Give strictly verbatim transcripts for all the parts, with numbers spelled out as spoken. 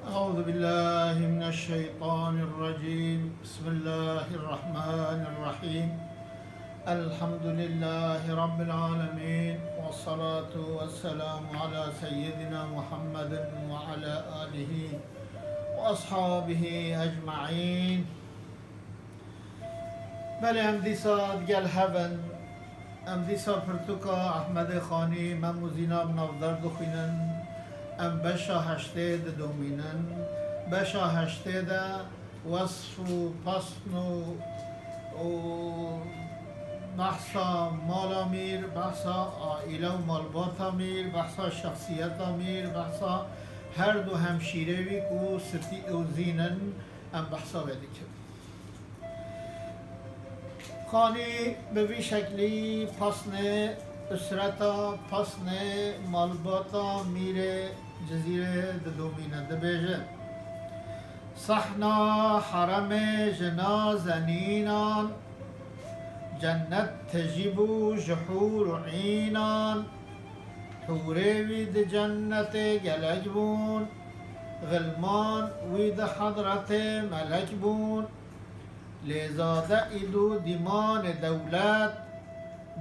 أعوذ بالله من الشيطان الرجيم. بسم الله الرحمن الرحيم. الحمد لله رب العالمين، والصلاة والسلام على سيدنا محمد وعلى آله وأصحابه أجمعين. Belê, em dîsa digel hev in. Em dîsa pirtûka Ehmedê Xanî, Mem û Zînab navdar dixwînin. Em beşa heştê didomînin. Beşa heştê de wesf û pesn û, û behsa mala mîr, behsa aîle û malbata mîr, behsa şexsiyeta mîr, behsa her du hemşîrê wî ku Sitî û Zîn in, em behsa wê dikin. Xanî bi vî şeklî pesnê usreta, pesnê malbata mîrê Cizîrê didomîne, dibêje: Sehna heremê ji nazenînan, cennet tejî bû ji hûr û înan. Hûrê wî di cennetê gelek bûn, xilman wî di hedretê melek bûn. Lê zade î du dîmanê dewlet,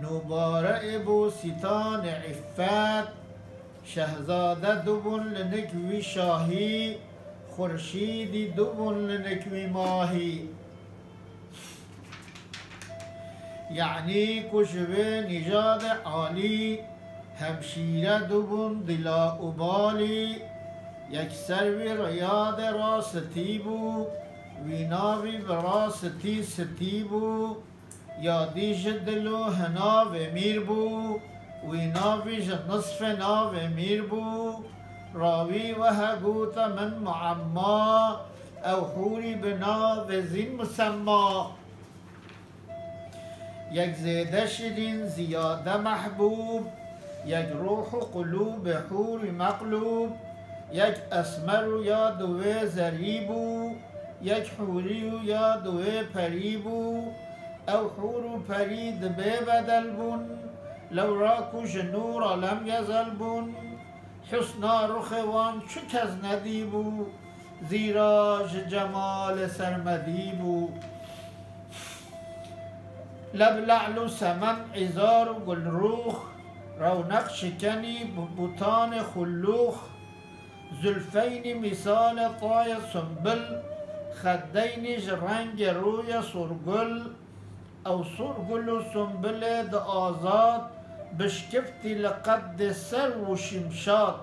nûbare ê bo sîtanê îffet. Şehzade dibûn li nik wî şahî, xurşîdî dibûn li nik wî mahî. Yanî ku ji wê nîjadê alî, hemşîre dibûn dila û balî. Yekser wî riyadê rastî bû, wî navî bi rastî Sitî bû. Ya dî ji dil û hinavê mîr bû, wî navî ji nisfê navê mîr bû. Rawî wehe gote min muemma, ew hûrî bi navê Zîn musemma. Yek zêde şirîn, ziyade mehbûb, yek ruh û qulûbê hûrî meqlûb, yek esmer û ya di wê zerî bû, yek hûrî û ya di wê perî bû. Ew hûr û perî di bê bedel bûn, lewra ku ji nûra Lem Yezel bûn. Husna ruxê wan çi kes nedîbû, zîra ji cemalê sermedî bû. Leb le'l û semen, îzar û gulrûx, rewneq şikenî bi bûtanê xullûx. Zulfeynî mîsalê tayê sumbil, xeddeynî ji rengê rûyê surgul. Ew surgul û sumbilê di azad, bişkiftî li qeddê serw û şimşad.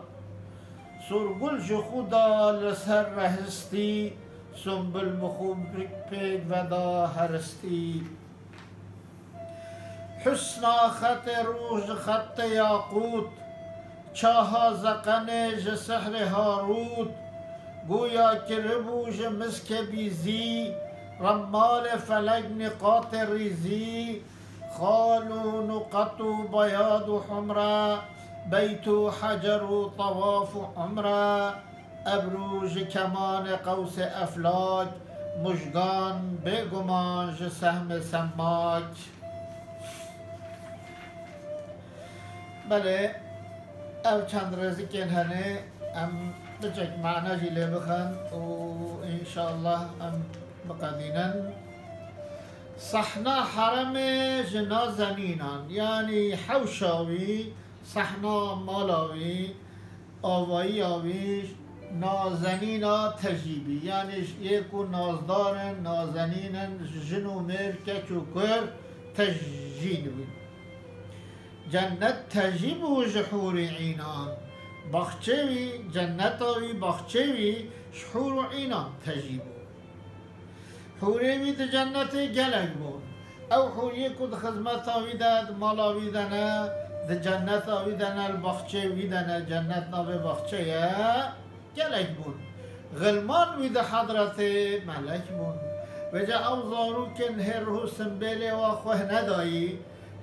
Surgul ji xwe da li ser rehistî, sumbil bi xwe pêk veda heristî. Husna xetê rûx ji xetê yaqût, çaha zeqenê ji sehrê Harût, goya kiribû ji miskê bîzî, remmalê felek nîqatê rîzî, xal û nuqet û beyad û humre, beyt û hecer û tewaf û umre. Ebru ji kemanê qewsê eflak, mujgan bêguman ji sehmê semmak. Belê, ev çend rêzikên hene, em biçek mana jî lê bixin û înşallah em biqedînin. Sehna heremê ji nazenînan, yanî hewşa wî, sehna mala wî, avayiya wî nazenîna tejî bî. Yanî yê ku nazdar in, nazenîn in, jin û mêr, keç û kur tejî dibin. Cennet tejî bû ji hûrî înan. Baxçê wî, cenneta wî, baxçê wî ji hûr û înan tejî bû. Hûrê wî di cennetê gelek bûn. Ew hûriyê ku di xizmeta wî de, di mala wî de ne, di cenneta wî de ne, li baxçeyê wî de ne, cennet navê baxçe ye, gelek bûn. Xilman wî di hedretê melek bûn. Vêca ew zarokên hê ruh û simbêlê wa xweh nedayî,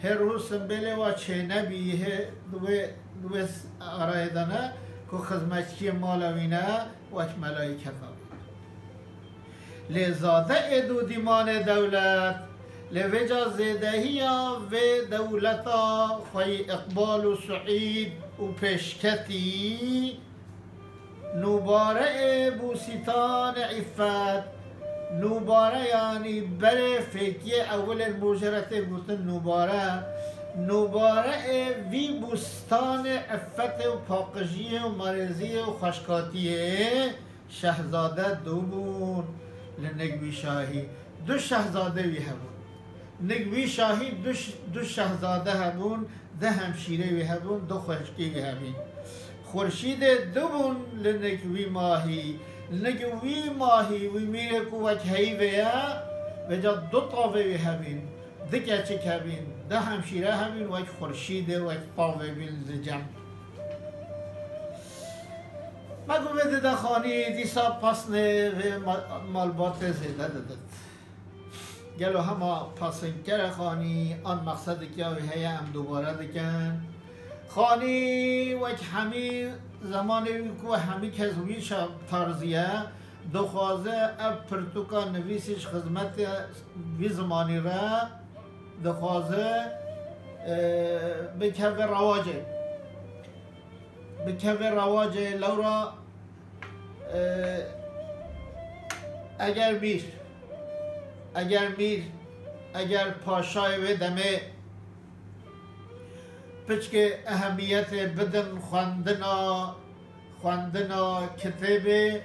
hê ruh û simbêlê wa çênebî, hê di wê, di wê arayê de ne, ku xizmetçiyê mala wî ne, wek melayîketa wî. Lê zade ê du dîmanê dewlet, lê vêca zêdehiya vê dewleta xweyî iqbal û suîd û pêşketî, Nûbare ê bûsîtanê îffet. Nûbare yanî berê fêkiyê ewilên mûjere tê gotin nûbare. Nûbare ê vî bûstanê îffetê û paqijiyê û merêziyê û xweşkatiyê. Şehzade du bûn li nik wî şahî. Du şehzade wî hebûn. Nik wî şahî du ş-, du şehzade hebûn, du hemşîrê wî hebûn, du xweşkê wî hebîn. Xurşîdê du bûn li nik wî mahî. Li nik wî mahî, wî mîrê ku wek heyvê ye, vêca du tavê wî hebîn. Du keçik hebîn, du hemşîre hebîn, wek xurşîdê, wek tavê bîn li cem. Me got vê dide xanî, dîsa pasnê vê ma-, malbatê zêde didit. Gelo hema pasinkere xanî an mexsedekî ya wî heye em dubare dikin? Xanî wek hemî zemanê wî ku hemî kes wî şa-, tarzî ye, dixwaze ev pirtûka nivîsî ji xizmetê vî zimanî re dixwaze, e, bikeve rewacê. Bikeve rewacê lewra, e, eger mîr, eger mîr, eger paşayê wê demê piçkê ehemiyetê bidin xwendina, xwendina kitêbê,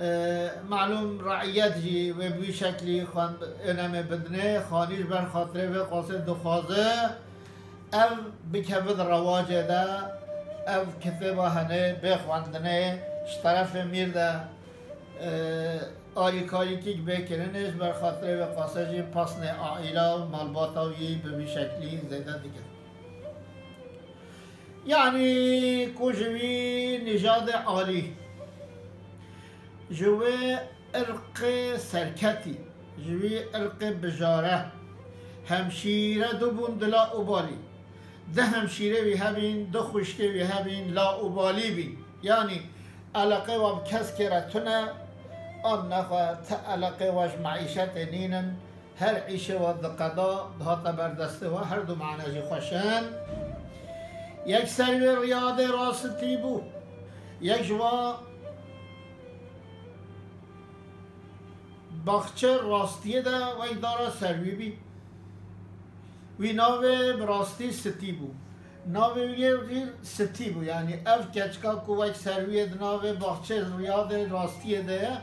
e, malûm reiyet jî wê bi wî şeklî xwend-, önemê bidinê. Xanî ji ber xatirê vê qasê dixwaze ev bikeve di rewacê de, ev kitêba hene bê xwendinê, ji terefê mîr de, e, alîkarîkîk bê kirinê, ji ber xatirê vê qasê jî pasnê aîla û malbata wî bi vî şeklî zêde dike. Yanî ku ji wî nîjadê alî, ji wê irqê serketî, ji wî irqê bijare, hemşîre du bûn di laûbalî. Du hemşîrê wî hebîn, du xwişkê wî hebîn, laûbalî bîn. Yanî eleqê wa bi keskê re tune, an nexwe ti eleqê wa ji meîşetê nînin. Her îşê wa diqeda, dihate ber destê wa, her du mane jî xweş in. Yek ser wê riyadê rastî bû, yek ji wa baxçe rastiyê de wek dara ser wî bî. Wî navê bi rastî Sitî bû. Navê wî yê jî Sitî bû. Yanî ev keçika ku wek ser wî yê di navê baxçê riyadê rastiyê de ye,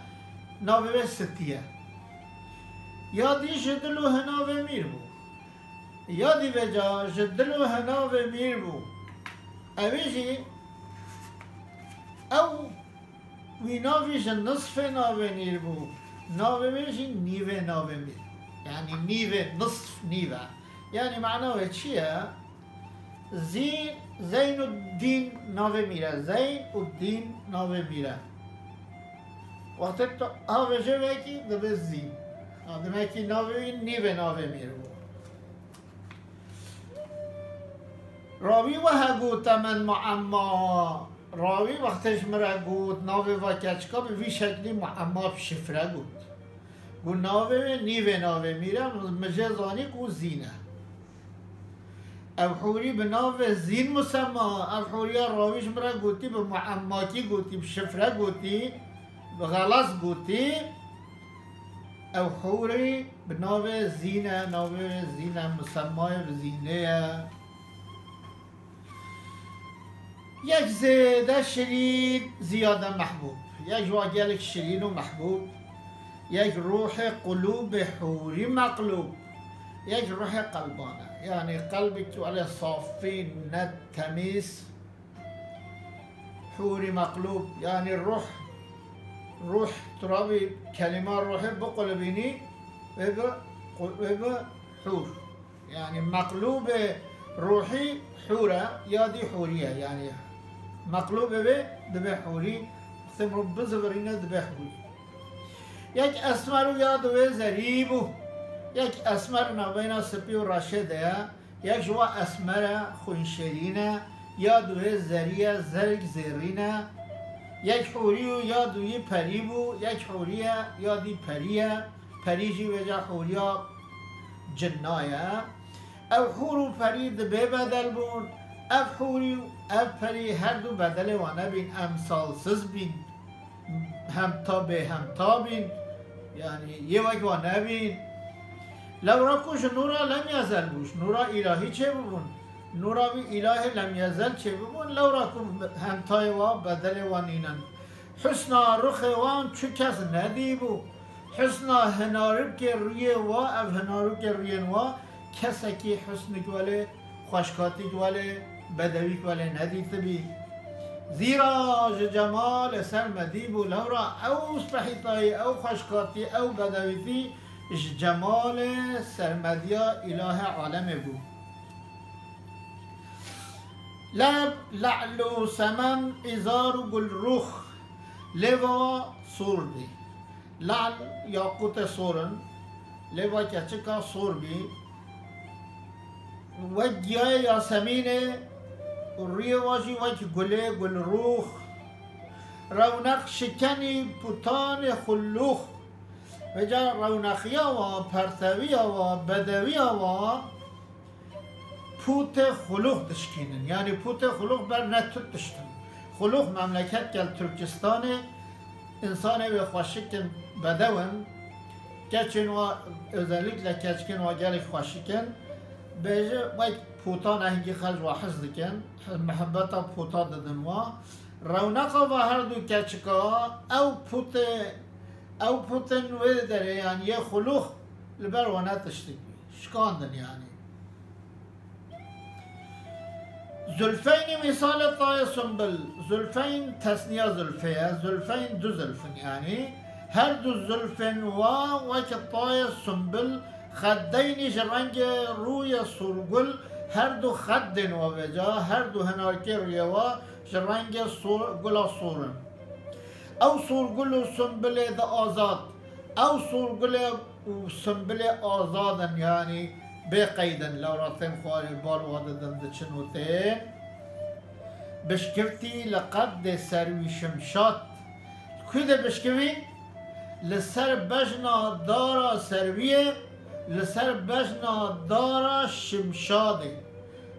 navê wê Sitî ye. Ya dî ji dil û hinavê mîr bû. Ya dî vêca ji dil û hinavê mîr bû. Ew ê jî ew Wî navî ji nisfê navê mîr bû. Navê wê jî nîvê navê mîr. Yanî nîvê, nisf, nîve. Yanî mana wê çi ye? Zîn, Zeyn û Dîn navê mîr e. Zeyn û Dîn navê mîr e. Wextê tu avêje wekî dibe Zîn. Ha, demekî navê wî nîvê navê mîr bû. Rawî we hegot te min muemma. Rawî wextê ji min re got, navê va keçika bi vî şeklî muemma bi şifre got. Got, navê wê nîvê navê mîr e, min jê zanî ku Zîn e. Ev hûrî bi navê Zîn musemma, ev hûriya rawî ji min re gotî, bi muemmakî gotî, bi şifre gotî, bi xelas gotî. Ew hûrî bi navê Zîn e, navê wê Zîn e, musemmayê bi Zînê ye. Yek zêde şirîn, ziyade mehbûb. Yek ji wa gelek şirîn û mehbûb. Yek ruhê qulûbê hûrî meqlûb. Yek ruhê qelban e. Yanî qelbek wele safî, net, temîz. Hûrî meqlûb. Yanî ruh, ruh, tu rabî kelîma ruhê biqulibînî, wê bi, wê bi hûr. Yanî meqlûbê ruhî hûr e, ya dî hûrî ye. Yanî meqlûbê wê dibe hûrî, wextê mirov bizivirîne dibe hûrî. Yek esmer û ya di wê zerî bû. Yek esmer navbeyna sipî û reşê de ye. Yek ji wa esmer e, xwînşêrîn e, ya di wê zerî ye, zerg zêrîn e. Yek hûrî û ya di wî perî bû, yek hûrî ye, ya dî perî ye. Perî jî wêca hûriya cinna ye. Ew hûr û perî di bê bedel bûn, Ev hûrî û ev perî her du bedelê wan nebîn, emsalsiz bîn, hemta bêhemta bîn, yanî yê wek wan nebîn. Lewra ku ji nûra lemyezel bû, ji nûra îlahî çêbibûn, nûra wî îlahê lemyezel çêbibûn, lewra ku hemtayê wa bedelê wan nînin. Husna ruxê wan çu kes nedîbû. Husna hinarikê riyê wa, ev hinarikê riyên wa, kesekî husnik welê, xweşkatîk welê, bedewîk welê nedîtibî. Zîra ji cemalê sermedî bû lewra ew spehîtayî, ew xweşkatî, ew bedewîtî ji cemalê sermediya îlahê alemê bû. Leb, le'l û semen, îzar û gulrûx, lêva sor bî. Le'l yaqûtê sor in, lêva keçika sor bî. Wek giyayê yasemînê û rûyê wa jî wek gulê gulrûx. Rewneq şikenî putanê xulûx. Vêca rewneqiya wa, perteviya wa, bedewiya wa, pûtê xulûx dişkînin. Yanî pûtê xulûx ber ne tut tişt in. Xulûx memleket gel Tirkistanê, însanê wê xweşik in, bedew in. Keçên wa, özellikle keçikên wa gelek xweşik in. Bêje wek pûtan e, hingî xelk wa hez dikin. Mihebbeta pûta didin wa. Rewneqa va her du keçika, ew pûtê, ew pûtên wê derê, yanî yê xulûx, li ber wan ne tiştik bî. Şikandin yanî. Zulfeynî mîsalê tayê sumbul. Zulfeyn tesniya zulfê ye. Zulfeyn du zulf in yanî. Her du zulfên wa weke tayê sumbul, xeddeynî ji rengê rûyê sorgul, her du xeddên wa vêca, her du hinarkê rûyê wa ji rengê sor, gula sor in. Ew sorgul û sumbulê di azad, ew sorgulê û sumbulê azad in, yanî bê qeyd in, lewra tên xwarê bal wa didin, diçin û tên. Bişkirtî li qedê serwî şimşat. Li ku de bişkivîn? Li ser bejna dara serwiyê, li ser bejna dara şimşadê.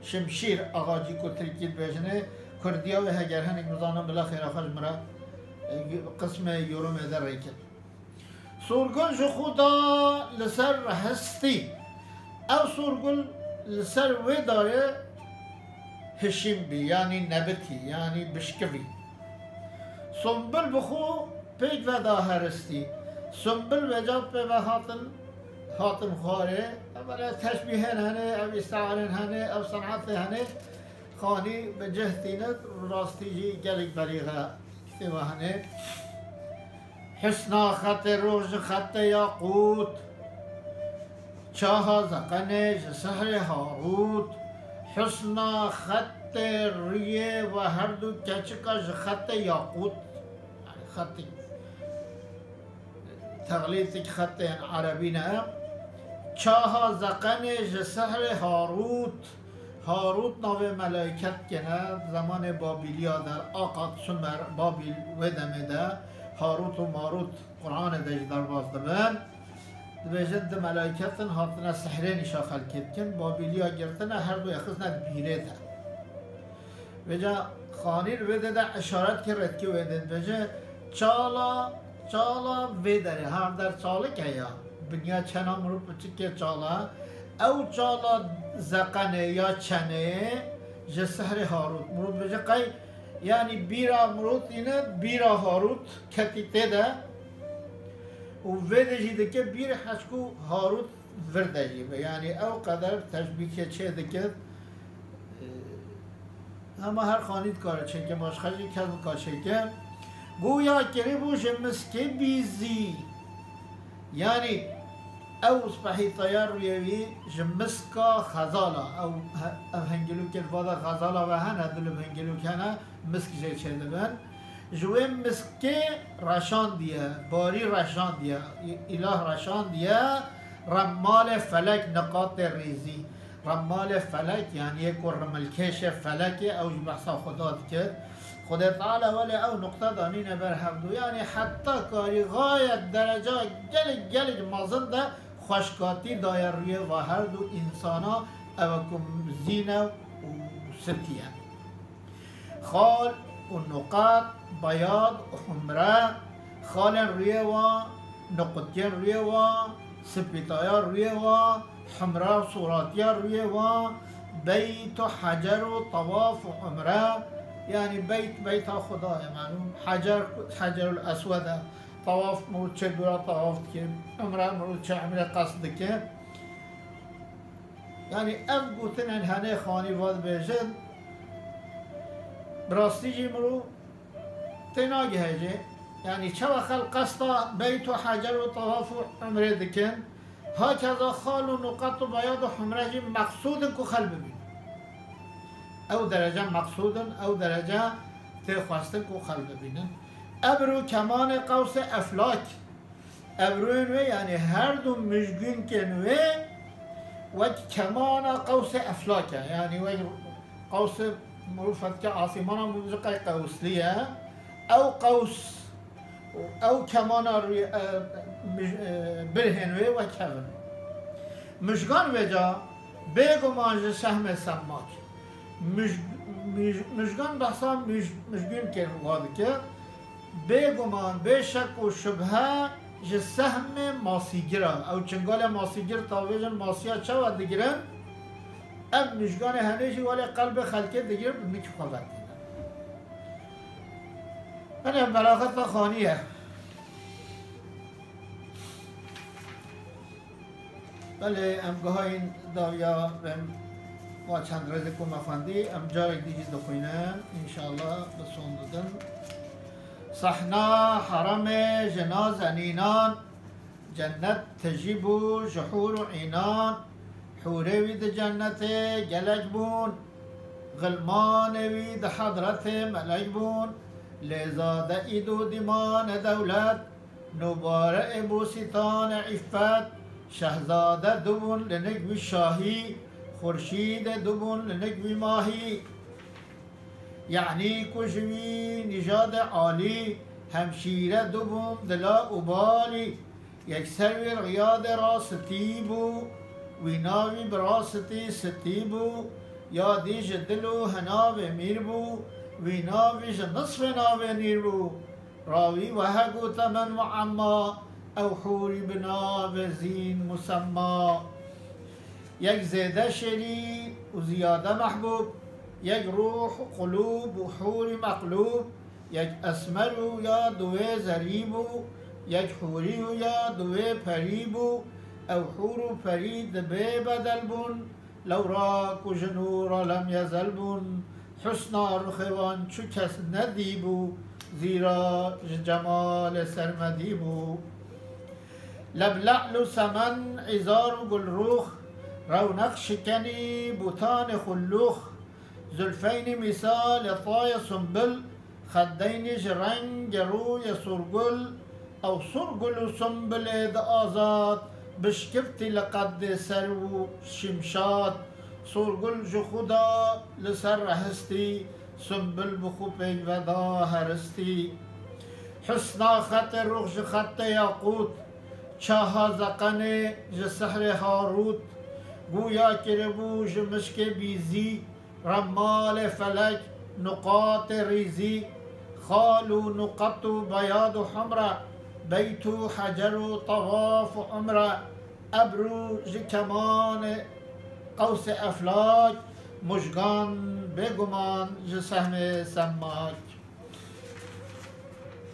Şimşîr, axacî ku tirkî dibêjinê, kurdiya wê heger hinek bizanin bila xêra xwe ji min re, e, qismê yorumê de rêkin. Sorgul ji xwe da li ser rehistî. Ew sorgul li ser wê dayê hişîn bî, yanî nebitî, yanî bişkivî. Sumbul bi xwe pêk ve da heristî. Sumbul vêca pê ve hatin, hatin xwarê. Evela teşbîhên hene, ev îstiarên hene, ev senetê hene. Xanî bi cih tîne, rastî jî gelek belîxe kitêba hene. Husna xetê roj ji xetê yaqût, çaha zeqenê ji sehrê harût, husna xetê riyê ve her du keçika ji xetê yaqût, yanî xetê, texlîtik xetên erebî ne. Çaha zeqenê ji sehrê harût, Harût navê melayketke ne, zemanê Babîliya de, Akad, Sumer, Babîl, wê demê de Harût û Marût Quranê de jî derbas dibin. Dibêjin di melayketên hatine sehrê nîşa xelkê dikin, Babîliya girtine, her du yê xistine di bîrê de. Vêca Xanî li wê de de işaret kir, redkî wê de dibêje, çala, çala vê derê, her der çalik e ya. Binya çena mirov piçikê çala. Ew çala zeqenê ya çenê ji sehrê Harût. Mirov dibêje qey, yanî bîra mirov tîne, bîra Harût ketî tê de. Û vê de jî dike bîr heçku Harût vir de jî be. Yanî ew qeder teşbîhê çê dike. Hema her xanî dikare çêke, başqa jî kes dikare çêke. Goya kiribû ji miskê bîzî. Yanî ew spehîtaya rûyê wî ji miska xezala. Ew he-, ev hengilûkê di va de xezala ve hene, dilib hengilûk hene, misk jê çêdibin. Ji wê miskê reşandiye, barî reşandiye, î-, îlah reşandiye, remmalê felek, niqatê rêzî. Remmalê felek, yanî yê ku rimilkêşê felekê, ew jî behsa Xuda dikir. Xwedê Teala welê ew nuqte danîne ber hevdu. Yanî heta karî xayet dereca gelek, gelek mezin de xweşkatî daye rûyê va her du însana, ew ku zîne û Sirtiye. Xal û nuqat, beyad û humre, xalên rûyê wan, nuqutiyên rûyê wan, sipîtaya rûyê wan, humre û suratiya rûyê wan, beyt û hecer û tawaf û umre, yanî beyt, beyta Xwedayê, malûm, hecer, hecerul eswed e, tawaf, mirov çê dûra tawaf dike, umre, mirov çê umrê qesd dike. Yanî ev gotinên henê xanî va dibêjin, bi rastî jî mirov tê nagihê jê. Yanî çawa xelk qesta beyt û hecer û tawaf û umrê dikin, hakeza xal û nuqat û beyad û humre jî meqsûd in ku xelk bibînin. Ew derece meqsûd in, ew derece tê xwestin ku xelk bibînin. Ebr û kemanê qewsê eflak. Ebrûyên wê, yanî her du mijgûnkên wê wek kemana qewsê eflak e. Yanî wek qewsê, mirov fetike asîmana, mirov ji qey qewslî ye. Ew qews û ew kemana rûyê, e, mij-, e, birhên wê wek hev in. Mijgan vêca bêguman ji sehmê semmak. Mij-, mij-, mijgan behsa mij-, mijgûnkên wa dike. Bêguman, bê şek û şubhe ji sehmê masîgir e. Ew çingalê masîgir tavêjin masiya çawa digirin? Ev mijganê henê jî welê qelbê xelkê digirin, bi nikî xwe vedînin. Hene belaxeta xanî ye. Belê, em gihayîn dawiya, em va çend rêzê ku me xwendî, em carek dî jî dixwînin, înşallah bi son didin. Sehna heremê ji nazenînan, cennet tijî bû ji hûr û înan. Hûrê wî di cennetê gelek bûn, xilmanê wî di hedretê melek bûn. Lê zade îd û dîmane dewlet, nûbare ê bûsîtane îffet, şehzade dibûn li nik wî şahî, xurşîdê dibûn li nik wî mahî. Yanî ku ji wî nîjadê alî, hemşîre dibûn dila û balî. Yekser wî riyadê rastî bû, wî navî bi rastî sitî bû. Ya dî ji dil û hinavê mîr bû, wî navî ji nisfê navê nîr bû. Rawî wehe gote min muemma, ew hûrî bi navê zîn musemma. Yek zêde şêrî û ziyade mehbûb, yek rûh û qulûb û hûrî meqlûb, yek esmer û ya duwê zerî bû, yek hûrî û ya duwê perî bû. Ew hûr û perî dibê bedel bûn, lewra ku ji nûra lem yezel bûn, husna ruxê wan çu kes nedîbû, zîra ji cemalê sermedî bû. Leb le'l û semen, îzar û gulrûx, rewneq şikenî bûtanê xulûx, zulfeynî mîsalê tayê sumbil, xeddeynî ji rengê rûyê surgul, ew surgul û sumbilê di azad, bişkiftî li qedê serw û şimşad. Surgul ji xwe da li ser rehistî, sumbil bi xwe pêk veda heristî. Husna xetê rûx ji xetê yaqût, çaha zeqenê ji sehrê Harût, guya kiribû ji mişkê bîzî, remalê felek, nuqatê rîzî, xal û nuqet û beyad û humre, beyt û hecer û tawaf û umre, ebr û ji kemanê qewsê eflak, mujgan bêguman ji sehmê semmak.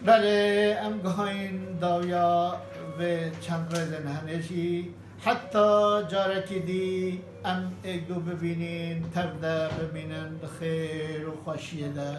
Belê, em gihayîn dawiya vê çend rêzên henê jî, heta carekî dî em êk du bibînîn, tev de bimînin, di xêr û xweşiyê de.